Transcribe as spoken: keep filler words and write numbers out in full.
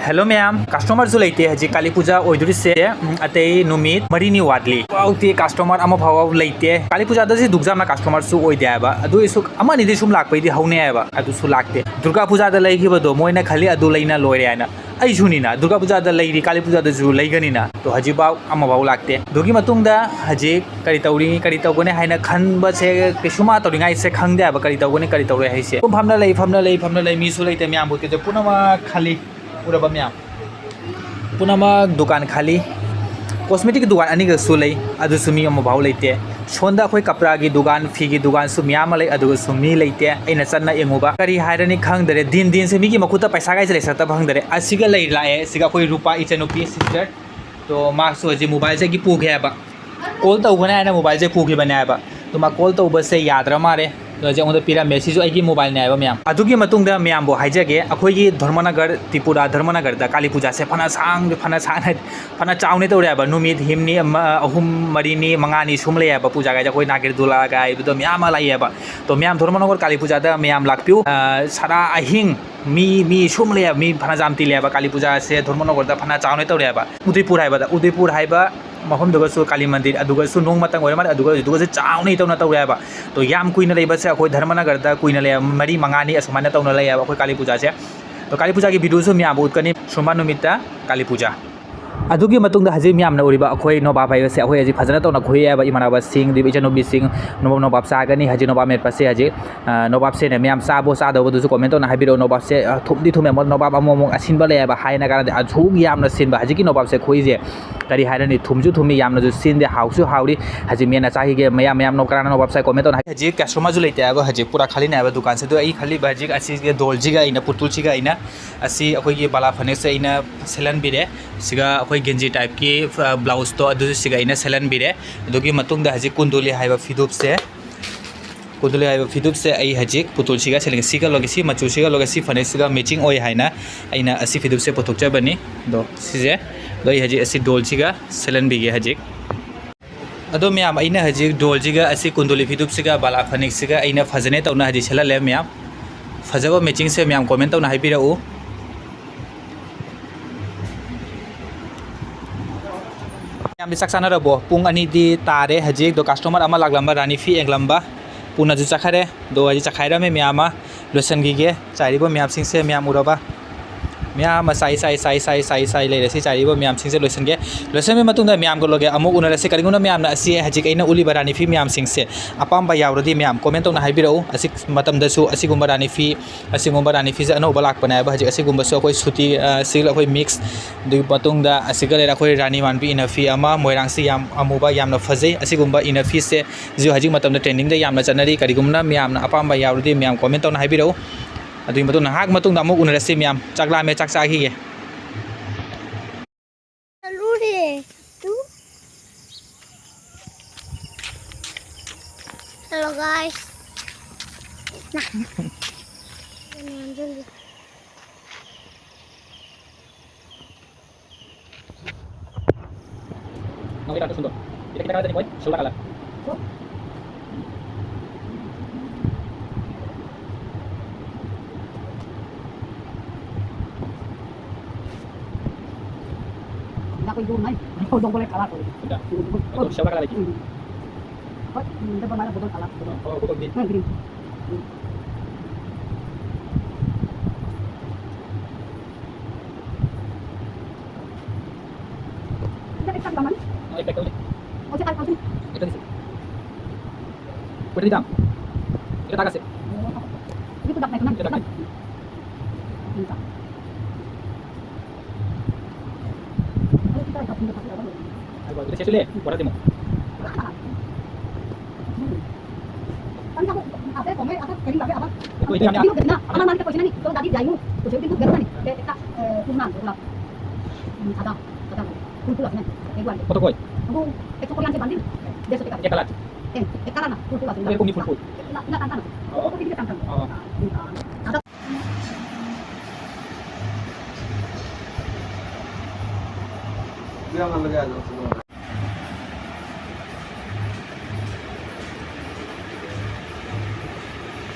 Hello ꯃꯌꯥꯝ, customerꯁꯨ ꯂꯩꯇꯦ꯫ ꯍꯧꯖꯤꯛ ꯀꯥꯂꯤ ꯄꯨꯖꯥ ꯑꯣꯏꯗꯣꯔꯤꯁꯦ, ꯎꯝ, ꯑꯇꯩ ꯅꯨꯃꯤꯠ ꯃꯔꯤꯅꯤ ꯋꯥꯠꯂꯤ꯫ ꯍꯧꯖꯤꯛꯇꯤ customer ꯑꯃꯐꯥꯎ ꯂꯩꯇꯦ꯫ ꯀꯥꯂꯤ ꯄꯨꯖꯥꯗ ꯁꯤ ꯗꯨꯛ ꯌꯥꯝꯅ customerꯁꯨ ꯑꯣꯏꯗꯦ ꯍꯥꯏꯕ꯫ ꯑꯗꯨ ꯑꯣꯏꯔꯁꯨ ꯑꯃ ꯑꯅꯤꯗꯤ ꯁꯨꯝ ꯂꯥꯛꯄꯩꯗꯤ ꯍꯧꯅꯩ ꯍꯥꯏꯕ, ꯑꯗꯨꯁꯨ ꯂꯥꯛꯇꯦ꯫ ꯗꯨꯔꯒꯥ ꯄꯨꯖꯥꯗ ꯂꯩꯈꯤꯕꯗꯣ ꯃꯣꯏꯅ ꯈꯜꯂꯤ ꯑꯗꯨ ꯂꯩꯅ ꯂꯣꯏꯔꯦ ꯍꯥꯏꯅ꯫ ꯑꯩꯁꯨꯅꯤꯅ, ꯗꯨꯔꯒꯥ ꯄꯨꯖꯥꯗ ꯂꯩꯔꯤ, ꯀꯥꯂꯤ ꯄꯨꯖꯥꯗꯁꯨ ꯂꯩꯒꯅꯤꯅ꯫ ꯑꯗꯣ ꯍꯧꯖꯤꯛꯐꯥꯎ ꯑꯃꯐꯥꯎ ꯂꯥꯛꯇꯦ꯫ ꯑꯗꯨꯒꯤ ꯃꯇꯨꯡꯗ ꯍꯧꯖꯤꯛ ꯀꯔꯤ ꯇꯧꯔꯤ, ꯀꯔꯤ ꯇꯧꯒꯅꯤ ꯍꯥꯏꯅ ꯈꯟꯕꯁꯦ ꯀꯩꯁꯨ ꯃꯥ ꯇꯧꯔꯤꯉꯥꯏꯁꯦ ꯈꯪꯗꯦ ꯍꯥꯏꯕ, ꯀꯔꯤ ꯇꯧꯒꯅꯤ, ꯀꯔꯤ ꯇꯧꯔꯣꯏ ꯍꯥꯏꯁꯦ꯫ ꯑꯗꯨꯝ ꯐꯝꯅ ꯂꯩ, ꯐꯝꯅ ꯂꯩ, ꯐꯝꯅ ꯂꯩ, ꯃꯤꯁꯨ ꯂꯩꯇꯦ꯫ ꯃꯌꯥꯝ ꯄꯣꯠ ꯀꯩꯁꯦ ꯄꯨꯝꯅꯃꯛ ꯈꯜꯂꯤ꯫ ꯎꯔꯕ ꯃꯌꯥꯝ? ꯄꯨꯝꯅꯃꯛ ꯗꯨꯀꯥꯟ ꯈꯥꯂꯤ꯫ Cosmetic ꯗꯨꯀꯥꯟ ꯑꯅꯤꯈꯛꯁꯨ ꯂꯩ, ꯑꯗꯨꯁꯨ ꯃꯤ ꯑꯃꯐꯥꯎ ꯂꯩꯇꯦ꯫ ꯁꯣꯝꯗ ꯑꯩꯈꯣꯏ ꯀꯄ꯭ꯔꯥꯒꯤ ꯗꯨꯀꯥꯟ, ꯐꯤꯒꯤ ꯗꯨꯀꯥꯟꯁꯨ ꯃꯌꯥꯝ ꯑꯃ ꯂꯩ, ꯑꯗꯨꯒꯁꯨ ꯃꯤ ꯂꯩꯇꯦ꯫ ꯑꯩꯅ ꯆꯠꯅ ꯌꯦꯡꯉꯨꯕ, ꯀꯔꯤ ꯍꯥꯏꯔꯅꯤ ꯈꯪꯗꯔꯦ꯫ ꯗꯤꯟ ꯗꯤꯟꯁꯦ ꯃꯤꯒꯤ ꯃꯈꯨꯠꯇ ꯄꯩꯁꯥ ꯀꯥꯏꯁꯦ ꯂꯩꯁꯜꯂꯛꯇꯕ ꯈꯪꯗꯔꯦ꯫ ꯑꯁꯤꯒ ꯂꯩ ꯂꯥꯛꯑꯦ, ꯁꯤꯒ ꯑꯩꯈꯣꯏ ꯔꯨꯄꯥ ꯏꯆꯟꯅꯨꯄꯤ sister꯫ ꯑꯗꯣ ꯃꯥꯁꯨ ꯍꯧꯖꯤꯛ mobileꯁꯦ ꯑꯩꯒꯤ ꯄꯨꯒꯦ ꯍꯥꯏꯕ꯫ Call ꯇꯧꯒꯅꯤ ꯍꯥꯏꯅ mobileꯁꯦ ꯄꯨꯈꯤꯕꯅꯦ ꯍꯥꯏꯕ꯫ ꯑꯗꯣ ꯃꯥ call ꯇꯧꯕꯁꯦ ꯌꯥꯗ꯭ꯔ ꯃꯥꯜꯂꯦ꯫ ꯑꯗꯣ ꯍꯧꯖꯤꯛ ꯑꯩꯉꯣꯟꯗ ꯄꯤꯔꯝꯃꯦ꯫ ꯁꯤꯁꯨ ꯑꯩꯒꯤ mobileꯅꯦ ꯍꯥꯏꯕ ꯃꯌꯥꯝ꯫ ꯑꯗꯨꯒꯤ ꯃꯇꯨꯡꯗ ꯃꯌꯥꯝꯕꯨ ꯍꯥꯏꯖꯒꯦ, ꯑꯩꯈꯣꯏꯒꯤ ꯙꯔꯃꯅꯒꯔ, ꯇ꯭ꯔꯤꯄꯨꯔꯥ ꯙꯔꯃꯅꯒꯔꯗ ꯀꯥꯂꯤ ꯄꯨꯖꯥꯁꯦ ꯐꯅ ꯁꯥꯡ-, ꯐꯅ ꯁꯥꯡꯅ, ꯐꯅ ꯆꯥꯎꯅ ꯇꯧꯔꯦ ꯍꯥꯏꯕ꯫ ꯅꯨꯃꯤꯠ ꯍꯤꯝꯅꯤ ꯑꯃ, ꯑꯍꯨꯝ, ꯃꯔꯤꯅꯤ, ꯃꯉꯥꯅꯤ ꯁꯨꯝ ꯂꯩ ꯍꯥꯏꯕ꯫ ꯄꯨꯖꯥꯒꯥꯏꯁꯦ ꯑꯩꯈꯣꯏ ꯅꯥꯒꯤꯔ ꯗꯨꯂꯥꯒ ꯍꯥꯏꯕꯗꯣ ꯃꯌꯥꯝ ꯑꯃ ꯂꯥꯛꯏ ꯍꯥꯏꯕ꯫ ꯑꯗꯣ ꯃꯌꯥꯝ ꯙꯔꯃꯅꯒꯔ ꯀꯥꯂꯤ ꯄꯨꯖꯥꯗ ꯃꯌꯥꯝ ꯂꯥꯛꯄꯤꯌꯨ꯫ ꯑ, ꯁꯥꯔꯥ ꯑꯍꯤꯡ ꯃꯤ, ꯃꯤ ꯁꯨꯝ ꯂꯩ ꯍꯥꯏꯕ, ꯃꯤ ꯐꯅ ꯌꯥꯝ ꯇꯤꯜꯂꯦ ꯍꯥꯏꯕ꯫ ꯀꯥꯂꯤ ꯄꯨꯖꯥꯁꯦ ꯙꯔꯃꯅꯒꯔꯗ ꯐꯅ ꯆꯥꯎꯅ ꯇꯧꯔꯦ ꯍꯥꯏꯕ꯫ ꯎꯗꯩꯄꯨꯔ ꯍꯥꯏꯕꯗ, ꯎꯗꯩꯄꯨꯔ ꯍꯥꯏꯕ ꯃꯐꯝꯗꯨꯒꯁꯨ ꯀꯥꯂꯤ ꯃꯟꯗꯤꯔ, ꯑꯗꯨꯒꯁꯨ ꯅꯣꯡꯃꯇꯪ ꯑꯣꯏꯔ ꯃꯥꯜꯂꯦ, ꯑꯗꯨꯒ, ꯑꯗꯨꯒꯁꯨ ꯆꯥꯎꯅ ꯇꯧꯅ ꯇꯧꯔꯦ ꯍꯥꯏꯕ꯫ ꯑꯗꯣ ꯌꯥꯝ ꯀꯨꯏꯅ ꯂꯩꯕꯁꯦ ꯑꯩꯈꯣꯏ ꯙꯔꯃꯅꯒꯔꯗ ꯀꯨꯏꯅ ꯂꯩ, ꯃꯔꯤ ꯃꯉꯥꯅꯤ ꯑꯁꯨꯃꯥꯏꯅ ꯇꯧꯅ ꯂꯩ ꯍꯥꯏꯕ ꯑꯩꯈꯣꯏ ꯀꯥꯂꯤ ꯄꯨꯖꯥꯁꯦ꯫ ꯑꯗꯣ ꯀꯥꯂꯤ ꯄꯨꯖꯥꯒꯤ videoꯁꯨ ꯃꯌꯥꯝꯕꯨ ꯎꯠꯀꯅꯤ꯫ ꯁꯨꯝꯕ ꯅꯨꯃꯤꯠꯇ ꯀꯥꯂꯤ ꯄꯨꯖꯥ꯫ ꯑꯗꯨꯒꯤ ꯃꯇꯨꯡꯗ ꯍꯧꯖꯤꯛ ꯃꯌꯥꯝꯅ ꯎꯔꯤꯕ ꯑꯩꯈꯣꯏ ꯅꯣꯕꯥꯞ ꯍꯥꯏꯕꯁꯦ ꯑꯩꯈꯣꯏ ꯍꯧꯖꯤꯛ ꯐꯖꯅ ꯇꯧꯅ ꯈꯨꯏ ꯍꯥꯏꯕ, ꯏꯃꯥꯟꯅꯕꯁꯤꯡ, ꯑꯗꯨꯒ ꯏꯆꯟꯅꯨꯄꯤꯁꯤꯡ, ꯅꯣꯕꯥꯞ, ꯅꯣꯕꯥꯞ ꯆꯥꯒꯅꯤ꯫ ꯍꯧꯖꯤꯛ ꯅꯣꯕꯥꯞ ꯃꯦꯠꯄꯁꯦ ꯍꯧꯖꯤꯛ, ꯑ, ꯅꯣꯕꯥꯞꯁꯦꯅꯦ ꯃꯌꯥꯝ ꯆꯥꯕꯣ ꯆꯥꯗꯧꯕꯗꯨꯁꯨ comment ꯇꯧꯅ ꯍꯥꯏꯕꯤꯔꯛꯑꯣ꯫ ꯅꯣꯕꯥꯞꯁꯦ, ꯑ, ꯊꯨꯝꯗꯤ ꯊꯨꯝꯃꯦ, ꯅꯣꯕꯥꯞ ꯑꯃꯨꯛ ꯑꯃꯨꯛ ꯑꯁꯤꯟꯕ ꯂꯩ ꯍꯥꯏꯕ, ꯍꯥꯏꯅ ꯀꯥꯟꯗ ꯑꯁꯨꯛ ꯌꯥꯝꯅ ꯁꯤꯟꯕ ꯍꯧꯖꯤꯛꯀꯤ ꯅꯣꯕꯥꯞꯁꯦ ꯈꯨꯏꯁꯦ꯫ ꯀꯔꯤ ꯍꯥꯏꯔꯅꯤ? ꯊꯨꯝꯁꯨ ꯊꯨꯝꯃꯤ, ꯌꯥꯝꯅꯁꯨ ꯁꯤꯟꯗꯦ, ꯍꯥꯎꯁꯨ ꯍꯥꯎꯔꯤ꯫ ꯍꯧꯖꯤꯛ ꯃꯦꯟꯅ ꯆꯥꯈꯤꯒꯦ꯫ ꯃꯌꯥꯝ, ꯃꯌꯥꯝ ꯅꯣ-, ꯀꯅꯥꯅ ꯅꯣꯕꯥꯞ ꯆꯥꯏ comment ꯇꯧꯅ ꯍꯥꯏ-, ꯍꯧꯖꯤꯛ customerꯁꯨ ꯂꯩꯇꯦ ꯍꯥꯏꯕ, ꯍꯧꯖꯤꯛ ꯄꯨꯔꯥ ꯈꯥꯂꯤꯅꯦ ꯍꯥꯏꯕ ꯗꯨꯀꯥꯟꯁꯦ꯫ ꯑꯗꯣ ꯑꯩ ꯈꯜꯂꯤꯕ ꯍꯧꯖꯤꯛ ꯑꯁꯤꯒꯤ ꯗꯣꯜꯁꯤꯒ ꯑꯩꯅ, ꯄꯨꯇꯨꯜꯁꯤꯒ ꯑꯩꯅ ꯑꯁꯤ ꯑꯩꯈꯣꯏꯒꯤ ꯕꯥꯂꯥ ꯐꯅꯦꯛꯁꯦ ꯑꯩꯅ ꯁꯦꯠꯍꯟꯕꯤꯔꯦ꯫ ꯁꯤꯒ ꯑꯩꯈꯣꯏ ꯒꯦꯟꯖꯤ typeꯀꯤ, ꯑ, blouseꯇꯣ ꯑꯗꯨꯁꯨ ꯁꯤꯒ ꯑꯩꯅ ꯁꯦꯠꯍꯟꯕꯤꯔꯦ꯫ ꯑꯗꯨꯒꯤ ꯃꯇꯨꯡꯗ ꯍꯧꯖꯤꯛ ꯀꯨꯟꯗꯨꯂꯤ ꯍꯥꯏꯕ ꯐꯤꯗꯨꯞꯁꯦ, ꯀꯨꯟꯗꯨꯂꯤ ꯍꯥꯏꯕ ꯐꯤꯗꯨꯞꯁꯦ ꯑꯩ ꯍꯧꯖꯤꯛ ꯄꯨꯇꯨꯜꯁꯤꯒ ꯁꯦꯠꯂꯒꯦ꯫ ꯁꯤꯒ ꯂꯣꯏꯒꯦ, ꯁꯤ ꯃꯆꯨꯁꯤꯒ ꯂꯣꯏꯒꯦ, ꯁꯤ ꯐꯅꯦꯛꯁꯤꯒ matching ꯑꯣꯏ ꯍꯥꯏꯅ ꯑꯩꯅ ꯑꯁꯤ ꯐꯤꯗꯨꯞꯁꯦ ꯄꯨꯊꯣꯛꯆꯕꯅꯤ꯫ ꯑꯗꯣ ꯁꯤꯁꯦ, ꯑꯗꯣ ꯑꯩ ꯍꯧꯖꯤꯛ ꯑꯁꯤ ꯗꯣꯜꯁꯤꯒ ꯁꯦꯠꯍꯟꯕꯤꯒꯦ ꯍꯧꯖꯤꯛ꯫ ꯑꯗꯣ ꯃꯌꯥꯝ, ꯑꯩꯅ ꯍꯧꯖꯤꯛ ꯗꯣꯜꯁꯤꯒ ꯑꯁꯤ ꯀꯨꯟꯗꯨꯂꯤ ꯐꯤꯗꯨꯞꯁꯤꯒ ꯕꯥꯂꯥ ꯐꯅꯦꯛꯁꯤꯒ ꯑꯩꯅ ꯐꯖꯅ ꯇꯧꯅ ꯍꯧꯖꯤꯛ ꯁꯦꯠꯍꯜꯂꯦ ꯃꯌꯥꯝ꯫ ꯐꯖꯕ matchingꯁꯦ ꯃꯌꯥꯝ comment ꯇꯧꯅ ꯍꯥꯏꯕꯤꯔꯛꯎ꯫ ꯃꯌꯥꯝꯗꯤ ꯆꯥꯛ ꯆꯥꯅꯔꯕꯣ? ꯄꯨꯡ ꯑꯅꯤꯗꯤ ꯇꯥꯔꯦ ꯍꯧꯖꯤꯛ꯫ ꯑꯗꯣ customer ꯑꯃ ꯂꯥꯛꯂꯝꯕ, ꯔꯥꯅꯤ ꯐꯤ ꯌꯦꯡꯂꯝꯕ, ꯄꯨꯅꯁꯨ ꯆꯠꯈꯔꯦ꯫ ꯑꯗꯣ ꯍꯧꯖꯤꯛ ꯆꯈꯥꯏꯔꯝꯃꯦ ꯃꯌꯥꯝ ꯑꯃ꯫ ꯂꯣꯏꯁꯤꯟꯈꯤꯒꯦ꯫ ꯆꯥꯏꯔꯤꯕ ꯃꯌꯥꯝꯁꯤꯡꯁꯦ ꯃꯌꯥꯝ ꯎꯔꯕ? ꯃꯌꯥꯝ ꯑꯃ ꯆꯥꯏ, ꯆꯥꯏ, ꯆꯥꯏ, ꯆꯥꯏ, ꯆꯥꯏ, ꯆꯥꯏ ꯂꯩꯔꯦ꯫ ꯁꯤ ꯆꯥꯏꯔꯤꯕ ꯃꯌꯥꯝꯁꯤꯡꯁꯦ ꯂꯣꯏꯁꯤꯟꯒꯦ꯫ ꯂꯣꯏꯁꯤꯟꯕ ꯃꯇꯨꯡꯗ ꯃꯌꯥꯝꯒ ꯂꯣꯏꯒꯦ ꯑꯃꯨꯛ ꯎꯅꯔꯁꯤ꯫ ꯀꯔꯤꯒꯨꯝꯕ ꯃꯌꯥꯝꯅ ꯑꯁꯤ ꯍꯧꯖꯤꯛ ꯑꯩꯅ ꯎꯠꯂꯤꯕ ꯔꯥꯅꯤ ꯐꯤ ꯃꯌꯥꯝꯁꯤꯡꯁꯦ ꯑꯄꯥꯝꯕ ꯌꯥꯎꯔꯗꯤ ꯃꯌꯥꯝ comment ꯇꯧꯅ ꯍꯥꯏꯕꯤꯔꯛꯎ꯫ ꯑꯁꯤ ꯃꯇꯝꯗꯁꯨ ꯑꯁꯤꯒꯨꯝꯕ ꯔꯥꯅꯤ ꯐꯤ, ꯑꯁꯤꯒꯨꯝꯕ ꯔꯥꯅꯤ ꯐꯤꯁꯦ ꯑꯅꯧꯕ ꯂꯥꯛꯄꯅꯦ ꯍꯥꯏꯕ꯫ ꯍꯧꯖꯤꯛ ꯑꯁꯤꯒꯨꯝꯕꯁꯨ ꯑꯩꯈꯣꯏ ꯁꯨꯇꯤ, ꯑ, silk ꯑꯩꯈꯣꯏ mix, ꯑꯗꯨꯒꯤ ꯃꯇꯨꯡꯗ ꯑꯁꯤꯒ ꯂꯩꯔꯦ ꯑꯩꯈꯣꯏ ꯔꯥꯅꯤ ꯃꯥꯟꯕꯤ ꯏꯅꯐꯤ ꯑꯃ, ꯃꯣꯏꯔꯥꯡꯁꯤ ꯌꯥꯝ ꯑꯃꯨꯕ, ꯌꯥꯝꯅ ꯐꯖꯩ꯫ ꯑꯁꯤꯒꯨꯝꯕ ꯏꯅꯐꯤꯁꯦ ꯍꯧꯖꯤꯛ ꯍꯧꯖꯤꯛ ꯃꯇꯝꯗ trending ꯗ ꯌꯥꯝꯅ ꯆꯠꯅꯔꯤ꯫ ꯀꯔꯤꯒꯨꯝꯕ ꯃꯌꯥꯝꯅ ꯑꯄꯥꯝꯕ ꯌꯥꯎꯔꯗꯤ ꯃꯌꯥꯝ comment ꯇꯧꯅ ꯍꯥꯏꯕꯤꯔꯛꯎ꯫ ꯑꯗꯨꯒꯤ ꯃꯇꯨꯡꯗ ꯉꯥꯏꯍꯥꯛ ꯃꯇꯨꯡꯗ ꯑꯃꯨꯛ ꯎꯅꯔꯁꯤ ꯃꯌꯥꯝ꯫ ꯆꯥꯛ ꯂꯥꯝꯃꯦ, ꯆꯥꯛ ꯆꯥꯈꯤꯒꯦ꯫ ꯆꯠꯂꯨꯔꯦ꯫ Two. Hello guys꯫ No, mira, esto es un dos. Mira, quita cara de Nicoy, solo la cala. Hindi ako yung gumay. Ay, ako doon ko lang kala ko. Hindi. Ako, siya wala ka lagi. Ako, hindi ba mara budol kala? Oo, budol din. Hindi. Hindi, ito naman. Ang epekto ulit. O, siya, o, siya. Ito, ito. Pwede dito. Ito tagas eh. Hindi ko dapat na ito na. Ito tagas. Hindi ka. Ano kita, ito, hindi ka. Ano, ito siya sila eh. Wala din mo. Ano ako, ate, kome, ate, kami lagi, ate. Ito, ito, yan, yan. Hindi ko ganda. Ama, mami, ko sila ni. Ito, dati, dai mo. Ko sila, ito, ganda ni. Ito, ito, eh, tunan, wala. Hmm, ada, ada. Kultura, yan. Eh, wala. Kotokoi. Ako, ito, Korean, Japan, din. Dia suka. Ekalat. Eh, ekalat na, kultura, din. Ito, ni kultura. Na, na, na, na. Oo. Ako, hindi ka, na, na. Oo. Ada. Hindi naman lagay, ano, sa mga